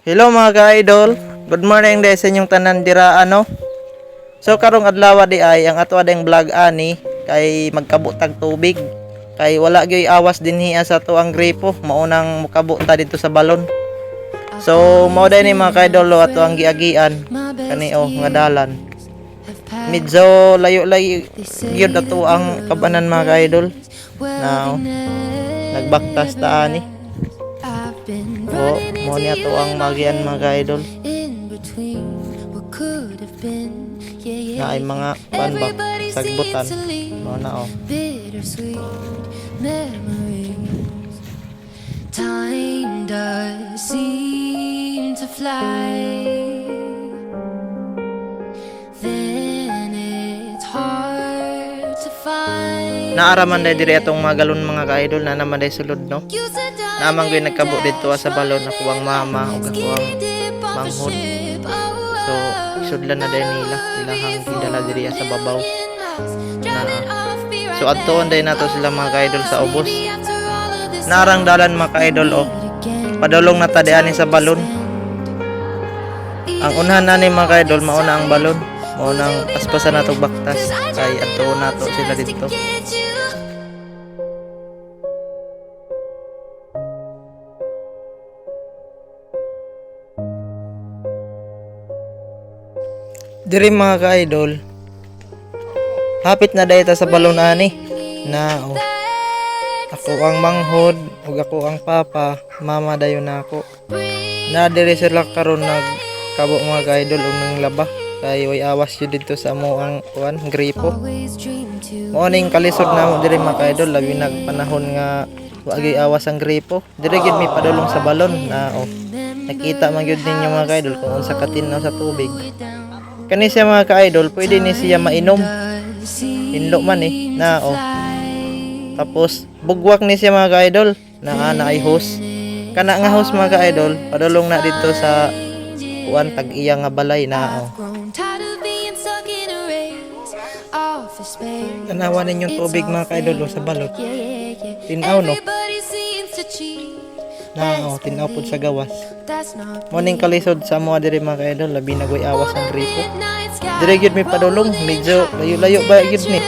Hello, mga ka-idol. Good morning day sa inyong tanan dira, ano. So karong adlaw di ay ang ato ading vlog ani kay magkabutag tubig. Kay wala gyoy awas dinhi sa ato ang gripo, maunang mukabo ta dito sa balon. So mao day ni, mga ka-idol, oh, ato ang giagian kani oh nga dalan. Medyo layo-layo gyud ato ang kabanan, mga ka-idol. Now, nagbaktas ta ani. Oh, mao ni ato ang magian, mga ka-idol. Na ay mga kuan ba, sagbutan. Mao na oh. Bittersweet memories. Time does seem to fly. Then it's hard to find. Naa ra man day diri atong mga galon, mga ka-idol, na naman day sulod, no. Naman gyud nagkabo dito sa balon ako ang mama ug ako ang manghod. So sudlan na day nila ilahang gidala diri sa babaw. Na so adtoon day nato sila, mga ka-idol, sa ubos. Narang dalan, mga ka-idol, oh. Padulong na ta diani sa balon. Ang unahan na ni, mga ka-idol, mao na ang balon. Mao nang paspasan nato baktas kay adtoon nato sila didto. Diri, mga ka-idol, hapit na dahil ta sa balon ani. Na oh. Ako ang manghod ug ako ang papa, mama dayon na ako. Na diri sila karon nagkabo, mga ka-idol, ug nang laba kay way awas yun dito sa amo ang kuan gripo. Mao ning kalisod namo diri, mga ka-idol, labi nag panahon nga wa gyud awas ang gripo. Diri gyud mi padulong sa balon na oh. Nakita man gyud ninyo, mga ka-idol, kung unsa katin-aw sa tubig. Kani siya, mga ka-idol, pwede ni siya mainom. Hinlo man eh, na oh. Tapos bugwak ni siya, mga ka-idol, na na ay hose. Kana nga hose, mga ka-idol, padulong na dito sa kuan tag-iya nga balay na oh. Tanawa ninyong tubig, mga ka-idol, oh, sa balot. Tinaw, no? Na oh, tinaw pud sa gawas. Morning kalisod sa mga diri, mga ka-idol, labi na goy awas ang gripo. Dire gyud mi padulong, medyo layo-layo ba gyud ni.